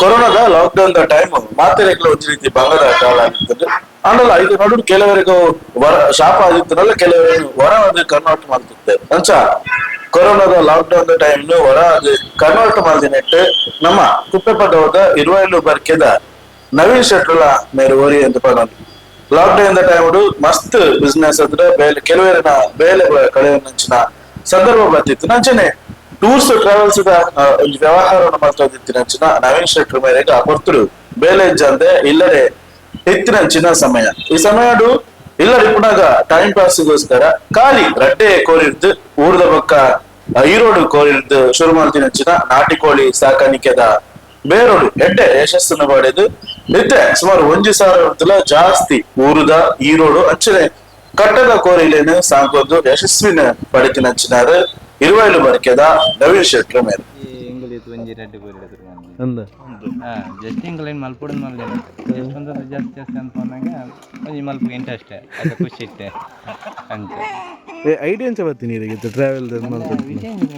ಕೊರೋನಾದ lockdown the time ಮಾತೆರೆಗ್ಲ ಒಂಜಿ ರೀತಿ ಬಂಗದ ಕಾಲ ಆಗಿತ್ತು. ಆಂಡಲ ಐದು ನಡು ಕೆಲವರಿಗೂ ವರ ಶಾಪ ಆಗಿತ್ತನಲ್ಲ, ಕೆಲವರಿಗೆ ವರ ಅದು ಕನ್ವರ್ಟ್ ಮಾಡ್ತಿತ್ತೆ. ಅಂಚ ಕೊರೋನಾದ lockdown the time ವರ ಅದು ಕನ್ವರ್ಟ್ ಮಾಡ್ದಿನೆಟ್ಟು ನಮ್ಮ ಕುಪ್ಪೆಪದವದ ಇರುವೈಲು ಬರ್ಕೆದ ನವೀನ್ ಶೆಟ್ರುಲ ಮೇರು ಓರಿ ಅಂತ ಪದೊಂದು. Lockdown the time ಮಸ್ತ್ ಬಿಸ್ನೆಸ್ ಅಂದ್ರೆ ಬೇಲೆ ಕೆಲವರಿನ ಬೇಲೆ ಕಳೆಯಂಚಿನ ಸಂದರ್ಭ ಬರ್ತಿತ್ತು. ನಂಚನೆ ಟೂರ್ಸ್ ಟ್ರಾವೆಲ್ಸ್ the ಒಂಜಿ ವ್ಯವಹಾರವನ್ನು ಮಾಡ್ತಾ ನಂಚಿನ ನವೀನ್ ಶೆಟ್ರು ಮೇರೆಗೆ ಆ ಪೊರ್ತುಡು ಬೇಲೆ ಇಜ್ಜಂದೆ ಇಲ್ಲದೆ ಇತ್ತಿನಂಚಿನ ಸಮಯ. ಈ ಸಮಯಡು ಇಲ್ಲ ಇಪ್ಪುನಾಗ ಟೈಮ್ ಪಾಸ್ಗೋಸ್ಕರ ಖಾಲಿ ರಡ್ಡೆ ಕೋರಿರ್ದು ಊರದ ಪಕ್ಕ ಈರೋಡು ಕೋರಿರ್ದು ಶುರು ಮಾಡ್ತಿನಂಚಿನ ನಾಟಿ ಕೋಳಿ ಸಾಕಾಣಿಕೆದ ಬೇರೋಡು ಎಡ್ಡೆ ಯಶಸ್ಸನ್ನು ಪಡೆದು ಇತ್ತೆ ಸುಮಾರು 1000 ಜಾಸ್ತಿ ಊರುದ ಈರೋಡು ಅಂಚನೆ ಕಟ್ಟದ ಕೋರಿಲೇನು ಸಾಂಕೊಂದು ಯಶಸ್ವಿನ ಪಡೆತಿನಂಚಿನಾರು ಇರುವೈಲು ಬರ್ಕೆದ ನವೀನ್ ಶೆಟ್ರು ಮೇರೆ. ಜಸ್ಟ್ ಇಂಗ್ಲೆಂಡ್ ಮಲ್ಪುಡು ಮಲ್ದೆ ಜಸ್ಟ್ ಒಂದು ಜಾಸ್ತಿ ಜಾಸ್ತಿ ಅಂತ ಪನ್ನಾಗ ಒಂಜಿ ಮಲ್ಪುಗೆ ಇಂಟ್ರೆಸ್ಟ್ ಅದು ಖುಷಿ ಇತ್ತೆ ಅಂಚ. ಐಡಿಯಾ ಎಂಚ ಬತ್ತೀನಿ ಇರೆಗ್ ಟ್ರಾವೆಲ್?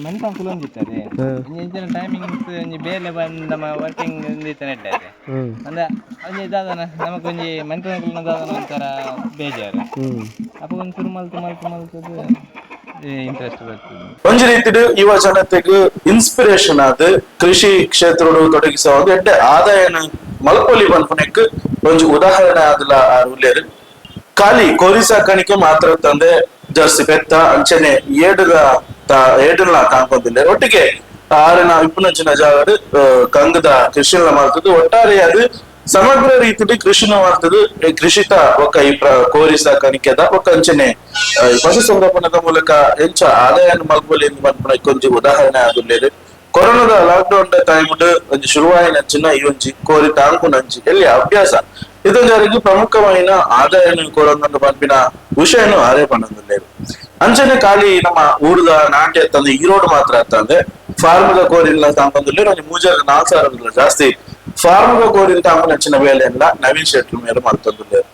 ಮನ್ಪ ಕುಲೊಂದಿತ್ತಾರೆ ಒಂಜಿ ಟೈಮಿಂಗ್ ಒಂಜಿ ಬೇಲೆ ಬಂದ್ ನಮ್ಮ ವರ್ಕಿಂಗ್ ಒಂದಿತ್ತನೆ ಎಡ್ಡೆ ಅಂದ್ರೆ ಒಂಜಿ ದಾದನ ನಮಕ್ ಒಂಜಿ ಮನ್ಪುನ ದಾದನ ಒಂಥರ ಬೇಜಾರು. ಅಪ್ಪ ಒಂದು ಶುರು ಮಲ್ತು ಮಲ್ತು ಮಲ್ತದ್ದು ಇಂಟ್ರೆಸ್ಟ್ ಬರ್ತದೆ. ಒಂಜಿ ರೀತಿಡ್ ಯುವ ಜನತೆಗ್ ಇನ್ಸ್ಪಿರೇಷನ್ ಆದ್ ಕೃಷಿ ಕ್ಷೇತ್ರಡು ತೊಡಗಿಸುವ ಒಂದು ಎಡ್ಡೆ ಆದಾಯನ ಮಲ್ಪೊಲಿ ಪನ್ಪುನೆಕ್ ಒಂಜಿ ಉದಾಹರಣೆ ಆದಲ ಉಲ್ಲೇರು. ಖಾಲಿ ಕೋರಿ ಸಾಕಾಣಿಕೆ ಮಾತ್ರ ತಂದೆ ಜರ್ಸಿ ಪೆತ್ತ ಅಂಚನೆ ಏಡುದ ಏಡುಲ ತಾಂಕೊಂದಿಲ್ಲ. ಒಟ್ಟಿಗೆ ಆರಿನ ಇಪ್ಪುನಂಚಿನ ಜಾಗಡ್ ಕಂಗದ ಕೃಷಿನ ಮಾಡ್ತದ್ದು. ಒಟ್ಟಾರೆ ಅದು ಸಮಗ್ರ ರೀತಿಯಲ್ಲಿ ಕೃಷಿನ ಮಾಡ್ತದ್ದು. ಕೃಷಿತ ಒಕ್ಕ ಈ ಕೋರಿ ಸಾಕಾಣಿಕೆದ ಒಕ್ಕ ಅಂಚನೆ ಪಶು ಸಂಗೋಪನದ ಮೂಲಕ ಎಂಚ ಆದಾಯನ ಮಲ್ಪೊಲಿ ಎಂದು ಪನ್ಪುನ ಒಂಜಿ ಉದಾಹರಣೆ ಆದುಲ್ಲೇರು. ಕೊರೋನಾದ ಲಾಕ್ಡೌನ್ ಟೈಮ್ ಒಂಜಿ ಶುರುವಾಯಿನಂಚಿನ ಈ ಒಂಜಿ ಕೋರಿ ತಾಂಕುನಂಚಿ ಎಲ್ಲಿ ಅಭ್ಯಾಸ ಇದೊಂದು ಪ್ರಮುಖವಾಯಿನ ಆದಾಯನ ಕೊರೊಂದು ಪನ್ಪಿನ ವಿಷಯನು ಆರೇ ಪನ್ನೊಂದುಲ್ಲೇರು. ಅಂಚನೆ ಖಾಲಿ ನಮ್ಮ ಊರುದ ನಾಟ್ಯ ತಂದೆ ಈರೋಡು ಮಾತ್ರ ಅಂತಂದೆ ಫಾರ್ಮದ ಕೋರಿಲ್ಲ ತಾಂಕೊಂದುಲ್ಲೇರು. ಒಂಜಿ 3000-4000 ಜಾಸ್ತಿ ಫಾರ್ಮದ ಕೋರಿನ ತಾಂಕುನಂಚಿನ ಬೇಲೆಲ್ಲ ನವೀನ್ ಶೆಟ್ರು ಮೇರು ಮಲ್ತೊಂದುಲ್ಲೇರು.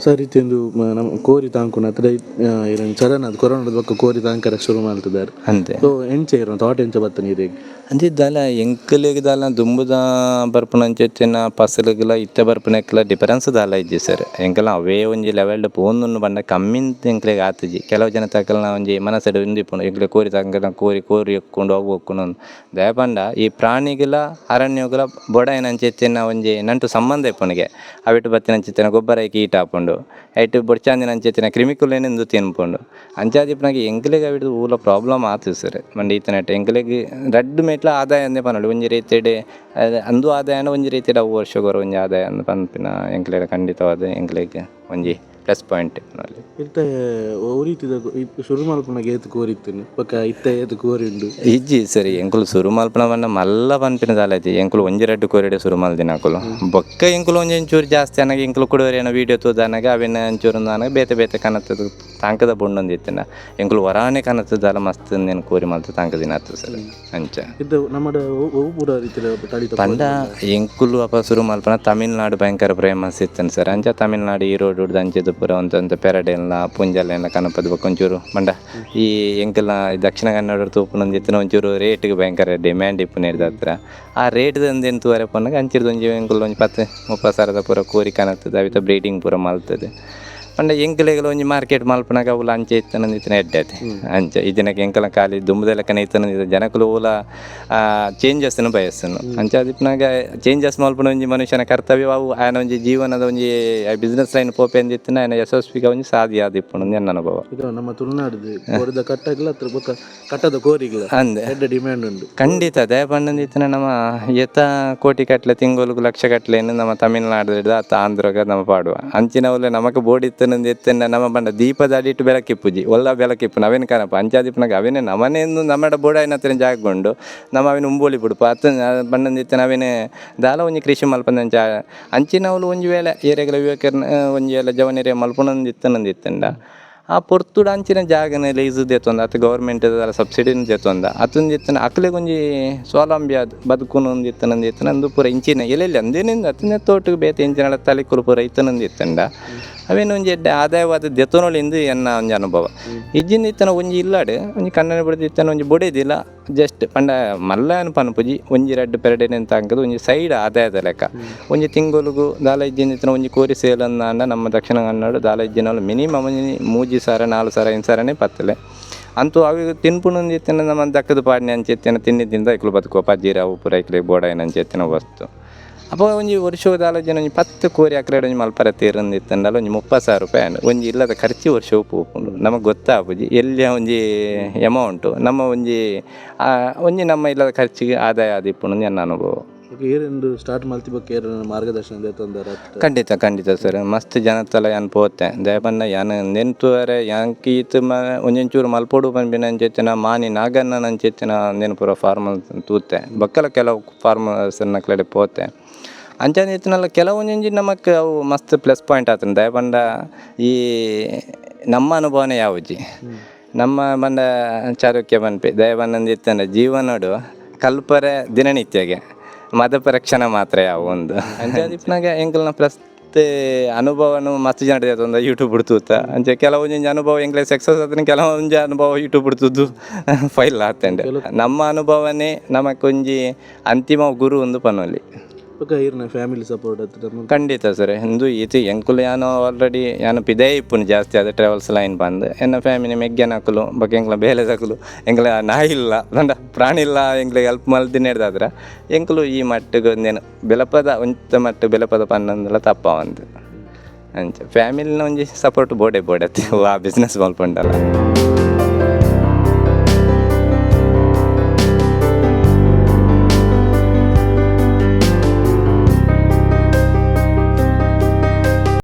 ಸರ್, ಇತ್ತೊಂದು ನಮ್ಮ ಕೋರಿ ತಾಂಕುನ ಅತ್ರ ಇರನ್ ಸಡನ್ ಅದು ಕೊರೋನಾದ ಬೊಕ್ಕ ಕೋರಿ ತಾಂಕರ ಶುರು ಮಾಡ್ತಿದ್ದಾರೆ. ಅಂತೆ. ಸೊ ಎಂಚ ಇರೋಣ ತೋಟ ಎಂಚ ಬತ್ತನ ಇರೆಗ್? ಅಂಚೆ ದಾಲ ಎಂಕಲೆಗ್ ದಾಲ ದುಂಬುದ ಬರ್ಪುನಂಚೆತ್ತಿನ ಫಸಲುಗುಲ ಇತ್ತೆ ಬರ್ಪುನಕ್ಲ ಡಿಫರೆನ್ಸ್ ದಾಲ ಇಜ್ಜಿ ಸರ್. ಎಂಕಲ ಅವೇ ಒಂಜಿ ಲೆವೆಲ್ಡ್ ಪೋಂದುಂಡು ಪಂಡ ಕಮ್ಮಿಂತ ಎಂಕ್ಲೆಗ್ ಆತುಜಿ. ಕೆಲವು ಜನ ತಕಲ್ನ ಒಂಜಿ ಮನಸ್ಸಡ್ ಉಂದಿಪ್ಪುಂಡು, ಎಂಕ್ಲೆ ಕೋರಿ ತಾಂಕನ ಕೋರಿ ಕೋರಿ ಎಕ್ಕೊಂಡು ಅವು ಒಕ್ಕುಂಡು. ದಾಯೆ ಪಂಡ ಈ ಪ್ರಾಣಿಗುಲ ಅರಣ್ಯಗುಲ ಬೊಡಾಯಿನಂಚೆತ್ತಿನ ಒಂಜಿ ನಂಟು ಸಂಬಂಧ ಇಪ್ಪುನಿಗೆ. ಅವಿಟ್ ಬತ್ತಿನಂಚಿತ್ತಿನ ಗೊಬ್ಬರ ಕೀಟ ಆಪುಂಡು, ಐಟ್ ಬೊಡ್ಚಾಂದಿನಂಚಿತ್ತಿನ ಕ್ರಿಮಿಕುಲೆನ್ ಇಂದು ತಿನ್ಪುಂಡು. ಅಂಚಾದಿಪ್ಪುನಗ ಎಂಕ್ಲೆಗ್ ಅವಿಟ್ ಓಲ ಪ್ರಾಬ್ಲಮ್ ಆತು ಸರ್. ಪಂಡ ಈತನೆಟ್ ಎಂಕ್ಲೆಗ್ ರಡ್ಡ್ ಮೇಟ್ಲ ಆದಾಯ ಅಂದೇ ಪನೊಲಿ. ಒಂಜಿ ರೀತಿಡ್ ಅಂದು ಆದಾಯನ, ಒಂಜಿ ರೀತಿಡ್ ಅವು ವರ್ಷಗೊರ ಒಂಜಿ ಆದಾಯ ಅಂದ್ ಪನ್ಪಿನ ಎಂಕ್ಲೆಗ್ ಖಂಡಿತವಾದ್ ಎಂಕ್ಲೆಗ್ ಒಂಜಿ ಪ್ಲಸ್ ಪಾಯಿಂಟ್ ಪನೊಲಿ. ಇತ್ತೆ ಒವು ರೀತಿದ ಶುರು ಮಲ್ಪುನಗ ಏತ್ ಕೋರಿ ಇತ್ತುಂಡು, ಬೊಕ್ಕ ಇತ್ತೆ ಏತ್ ಕೋರಿ ಉಂಡು? ಇಜ್ಜಿ ಸರಿ, ಎಂಕುಲು ಶುರು ಮಲ್ಪುನ ಪಂಡ ಮಲ್ಲ ಪನ್ಪಿನ ದಾಲ ಇಜ್ಜಿ. ಎಂಕುಲು ಒಂಜಿ ರಡ್ಡ್ ಕೋರಿಡೆ ಶುರು ಮಲ್ದಿನಕುಲು. ಬೊಕ್ಕ ಎಂಕುಲು ಒಂಜಿ ಒಂಚೂರು ಜಾಸ್ತಿ ಅನಗ ಎಂಕುಲು ಕುಡೋರಿ ವೀಡಿಯೋ ತೂದನಗ ಅವೆನ್ ಒಂಚೂರು ಅನಗ ಬೇತೆ ಬೇತೆ ಕನತದ ತಾಂಕದ ಬೊಂಡೊಂದಿತ್ತಿನ ಎಂಕುಲು ವರಾನೆ ಕನತದಾಲ ಮಸ್ತ್ ನೆನ್ ಕೋರಿ ಮಲ್ತ್ ತಾಂಕದಿನ ಸರ್ ಅಂಚ. ಇತ್ತೆ ನಮ್ಮಡ ಒವು ಪೂರ ರೀತಿದ ತಳಿತ? ಪಂಡ ಎಂಕುಲು ಅಪ ಶುರು ಮಲ್ಪುನ ತಮಿಳ್ನಾಡು ಭಯಂಕರ ಫೇಮಸ್ ಇತ್ತುಂಡು ಸರ್. ಅಂಚ ತಮಿಳ್ನಾಡು ಈರೋಡು ಅಂಚದ ಪೂರ ಒಂತೊಂತೆ ಪೆರಡೆಲ್ಲ ಪುಂಜಲೆಲ್ಲ ಕನಪದ. ಬೊಕ್ಕ ಒಂಚೂರು ಪಂಡ ಈ ಎಂಕಲ್ನ ದಕ್ಷಿಣ ಕನ್ನಡ ತೂಪುನೊಂದಿತ್ತಿನ ಒಂಚೂರು ರೇಟ್ಗೆ ಭಯಂಕರ ಡಿಮ್ಯಾಂಡ್ ಇಪ್ಪುನೇರ್ದ ಹತ್ರ. ಆ ರೇಟ್ ಒಂದೇನು ತೂವರೆ ಪನ್ನಗ ಅಂಚಿರ್ದು ಒಂಜಿ ಎಂಕುಲು ಒಂಜಿ 10-30 ಸಾವಿರದ ಪೂರ ಕೋರಿ ಕನತದ ಅವಿತ ಬ್ರೀಡಿಂಗ್ ಪೂರ ಮಲ್ತದೆ. ಪಂಡ ಎಂಕಲೆಗ್ಲ ಒಂಜಿ ಮಾರ್ಕೆಟ್ ಮಲ್ಪುನಗ ಅವುಲ ಅಂಚೆ ಇತ್ತನಂದಿತ್ತಿನ ಎಡ್ಡೆ ಅಂಚ. ಈ ದಿನಕ್ಕೆ ಎಂಕಲ ಖಾಲಿ ದುಂಬುದ ಲೆಕ್ಕನೆ ಇತ್ತನಂದಿತ್ತ ಜನಕುಲು ಓಲ ಚೇಂಜಸ್ನ ಬಯಸ್ತನು. ಅಂಚ ಅದಿಪ್ಪುನಗ ಚೇಂಜಸ್ ಮಲ್ಪುನ ಒಂಜಿ ಮನುಷ್ಯನ ಕರ್ತವ್ಯ. ಅವು ಆಯನ ಒಂಜಿ ಜೀವನದ ಒಂಜಿ ಬಿಸ್ನೆಸ್ ಲೈನ್ ಪೋಪೆ ಅಂದಿತ್ತಿನ ಆಯನ ಯಶಸ್ವಿಗೆ ಒಂಜಿ ಸಾಧ್ಯ ಆದಿಪ್ಪುನು ಎನ್ನ ಅನುಭವ. ಇದು ನಮ್ಮ ತುಳುನಾಡ್ದು ಕೋರಿದ ಕಟ್ಟಗ್ಲ ಅತ್ರ ಬೊಕ್ಕ ಕಟ್ಟದ ಕೋರಿಗ್ಲ ಅಂದೆ ಎಡ್ಡೆ ಡಿಮ್ಯಾಂಡ್ ಉಂಡು. ಖಂಡಿತ. ದಯ ಪಂಡಂದಿತ್ತಿನ ನಮ್ಮ ಏತ ಕೋಟಿ ಕಟ್ಲೆ ತಿಂಗೊಲುಗು ಲಕ್ಷ ಕಟ್ಲೆ ನಮ್ಮ ತಮಿಳ್ನಾಡು ಹಿಡ್ದು ಅತ್ತ ಆಂಧ್ರಗ ನಮ್ಮ ಪಾಡುವ ಅಂಚಿನವುಲೆ ನಮಕ್ ಬೋಡಿತ್ತನಂದು ಎತ್ತನ ನಮ್ಮ ಪಂಡ ದೀಪದ ಅಡಿಟ್ಟು ಬೆಳಕಿಪ್ಪುಜಿ ಒಲ್ಲ ಬೆಳಕಿಪ್ಪು ನವೇನು ಕನಪ. ಅಂಚಾದಿಪ್ಪುನಗ ಅವೇನೆ ನಮನೇನು ನಮ್ಮಡ ಬೋಡಾಯಿನ ಹತ್ರ ಜಾಗೊಂಡು ನಮ್ಮ ಅವೇನು ಉಂಬೋಳಿ ಬಿಡುಪ ಅತ್ತ ಪಂಡಂದಿತ್ತಿನ ಅವೇನೆ ದಾಲ ಒಂಜಿ ಕೃಷಿ ಮಲ್ಪಂದಂಚ ಅಂಚಿನವುಲು ಒಂಜಿ ವೇಳೆ ಏರೆಗ್ಲ ಯುವಕರ್ನ ಒಂಜಿ ವೇಳೆ ಜವನೆರೆ ಮಲ್ಪುನಂದು ಇತ್ತನಂದು ಇತ್ತಂಡ ಆ ಪೊರ್ತುಡು ಅಂಚಿನ ಜಾಗನ ಲೀಸ್ ದೆತ್ತೊಂದು ಅತ್ತು ಗೌರ್ಮೆಂಟ್ ಸಬ್ಸಿಡಿನ ದೆತ್ತೊಂದ ಅತ್ತೊಂದು ಇತ್ತನ ಅಕ್ಲೆಗ್ ಒಂಜಿ ಸ್ವಾವಲಂಬಿ ಆದ್ ಬದುಕುನು ಇತ್ತನಂದು ಇತ್ತನ ಅಂದು ಪೂರ ಇಂಚಿನ ಎಲ್ಲೆಲ್ಲಿ ಅಂದೇನಿಂದ ಅತ್ತಂದೆ ತೋಟಗ್ ಬೇತೆ ಇಂಚಿನ ತಲೆಕುಲು ಪೂರ ಇತ್ತನಂದು ಇತ್ತಂಡ ಅವೇನು ಒಂಜಿ ಎಡ್ಡೆ ಆದಾಯವಾದ ದೆತ್ತೊನೊಲಿಂದು ಎನ್ನ ಒಂಜಿ ಅನುಭವ. ಇಜ್ಜಿಂದ ಇತ್ತನ ಒಂಜಿ ಇಲ್ಲಾಡ್ ಒಂಜಿ ಕನ್ನಡ ಬಿಡ್ದು ಇತ್ತನ ಒಂಜಿ ಬೊಡೆದಿಲ್ಲ ಜಸ್ಟ್ ಪಂಡ ಮಲ್ಲ ಪನ್ಪುಜಿ ಒಂಜಿ ರಡ್ಡ್ ಪೆರಡೆನೆ ಅಂಕದ ಒಂಜಿ ಸೈಡ್ ಆದಾಯದ ಲೆಕ್ಕ ಒಂಜಿ ತಿಂಗೊಲುಗು ದಾಲ ಇಜ್ಜಿಂದ ಇತ್ತನ ಒಂಜಿ ಕೋರಿ ಸೇಲ್ ಅಂದಾಂಡ ನಮ್ಮ ದಕ್ಷಿಣ ಕನ್ನಡ ದಾಲ ಇಜ್ಜಿನಲ್ಲ ಮಿನಿಮಮ್ ಒಂಜಿ 3 ಸಾವಿರ 4 ಸಾವಿರ 5 ಸಾವಿರನೇ ಪತ್ತಲೆ. ಅಂತೂ ಅವು ತಿನ್ಪುನೊಂದು ಇತ್ತಿನ ನಮ್ಮ ದಕ್ಕದ ಪಾಡ್ನೆ ಅಂಚೆತ್ತಿನ ತಿನ್ನಿ ತಿಂದ ಐಕ್ಲು ಬದುಕುವ ಪಜ್ಜೀರ ಅವು ಪೂರ ಐಕ್ಲೆ ಬೋಡಾಯಿನ ಅಂಚೆತ್ತಿನ ವಸ್ತು. ಅಪ್ಪ ಒಂಜಿ ವರ್ಷ ದಾಲ ಜನ ಒಂಜಿ 10 ಕೋರಿ ಅಕ್ಲೆಡ್ ಒಂಜಿ ಮಲ್ಪರೆ ತೀರಂದು ಇತ್ತಂಡಲ ಒಂಜಿ 30,000 ರೂಪಾಯಿ ಆಂಡ್ ಒಂಜಿ ಇಲ್ಲದ ಖರ್ಚು ವರ್ಷ ಪೋಪುಂಡು. ನಮಗೆ ಗೊತ್ತಾಪುಜಿ ಎಲ್ಲಿಯ ಒಂಜಿ ಅಮೌಂಟು ನಮ್ಮ ಒಂಜಿ ಒಂಜಿ ನಮ್ಮ ಇಲ್ಲದ ಖರ್ಚಿಗೆ ಆದಾಯ ಆದಿಪ್ಪುಂಡು ಎನ್ನ ಅನುಭವ. ಏರೆಂದು ಸ್ಟಾರ್ಟ್ ಮಲ್ತಿ ಬೊಕ್ಕ ಏರ್ ಮಾರ್ಗದರ್ಶನ ದೆತ್ತೊಂದಾರ? ಖಂಡಿತ ಖಂಡಿತ ಸರ್, ಮಸ್ತ್ ಜನತಲ ಯಾನ್ ಪೋತೆ. ದಯಪಂಡ ಯಾನ್ ನೆಂತುವರೆ ಯಾಂಕ್ ಈತ್ ಮ ಒಂಜೊಂಚೂರು ಮಲ್ಪೊಡು ಪನ್ಪಿನ ಅಂಚೆತ್ತಿನ ಮಾನಿ ನಾಗಣ್ಣನ ಅಂಚೆತ್ತಿನ ಅಂದೇನು ಪೂರ ಫಾರ್ಮ್ ತೂತೆ. ಬೊಕ್ಕಲ ಕೆಲವು ಫಾರ್ಮರ್ಸ್ ನಕ್ಲೆಡೆ ಪೋತೆ. ಅಂಚನೆ ಇತ್ತಿನಲ್ಲ ಕೆಲವೊಂಜೊಂಜಿ ನಮಕ್ ಅವು ಮಸ್ತ್ ಪ್ಲಸ್ ಪಾಯಿಂಟ್ ಆತುಂಡು. ದಯಪಂಡ ಈ ನಮ್ಮ ಅನುಭವನೇ ಯಾವುಜಿ ನಮ್ಮ ಬಂದ ಚಾಲುಕ್ಯ ಪನ್ಪೆ ದಯಪಂಡ ಇತ್ತಂಡ ಜೀವನಡು ಕಲ್ಪರೆ ದಿನನಿತ್ಯಗೆ ಮದಪರ ಕ್ಷಣ ಮಾತ್ರ ಯಾವ ಒಂದು ಅಂಚಾದಿಪ್ಪನಾಗ ಎಂಕಲ್ನ ಪ್ಲಸ್ ಅನುಭವನು ಮಸ್ತ್ ಜನ ಒಂದು ಯೂಟ್ಯೂಬ್ ತೂತ. ಅಂಚೆ ಕೆಲವೊಂಜಿ ಅನುಭವ ಎಂಕ್ಲೆ ಸಕ್ಸಸ್ ಆತನ, ಕೆಲವೊಂಜಿ ಅನುಭವ ಯೂಟ್ಯೂಬ್ ತೂದು ಫೈಲ್ ಆತಂಡೆ. ನಮ್ಮ ಅನುಭವನೇ ನಮಕೊಂಜಿ ಅಂತಿಮ ಗುರು ಒಂದು ಪನೊಲಿ. ಬೊಕ್ಕ ಈರ್ನ ಫ್ಯಾಮಿಲಿ ಸಪೋರ್ಟ್ ಅತ್ತ ನಮ್ಮ? ಖಂಡಿತ ಸರ್. ಹಿಂದೂ ಈತ ಎಂಕುಲು ಯಾನು ಆಲ್ರೆಡಿ ಯಾನು ಪಿದೇ ಇಪ್ಪುನು ಜಾಸ್ತಿ ಅದು ಟ್ರಾವೆಲ್ಸ್ ಲೈನ್ ಬಂದು ಎನ್ನ ಫ್ಯಾಮಿಲಿ ಮೆಗ್ಗೆನಕುಲು ಬೊಕ್ಕ ಎಂಕ್ಲ ಬೇಲೆದಕುಲು ಎಂಕ್ಲ ನಾಯಿ ಇಲ್ಲ ಪಂಡ ಪ್ರಾಣಿ ಇಲ್ಲ ಎಂಕ್ಲೆಗ್ ಹೆಲ್ಪ್ ಮಲ್ದಿನೆಡ್ದಾದ್ರ ಎಂಕುಲು ಈ ಮಟ್ಟಿಗೆ ಒಂದೇನು ಬೆಲಪದ ಒಂತ ಮಟ್ಟ ಬೆಲಪದ ಪನ್ನೊಂದಲ ತಪ್ಪಾವಂದು. ಅಂಚ ಫ್ಯಾಮಿಲಿನ ಒಂಜಿ ಸಪೋರ್ಟ್ ಬೋಡೆ ಬೋಡತ್ತೆ ಆ ಬಿಸ್ನೆಸ್ ಮಲ್ಪುಂಡಲ.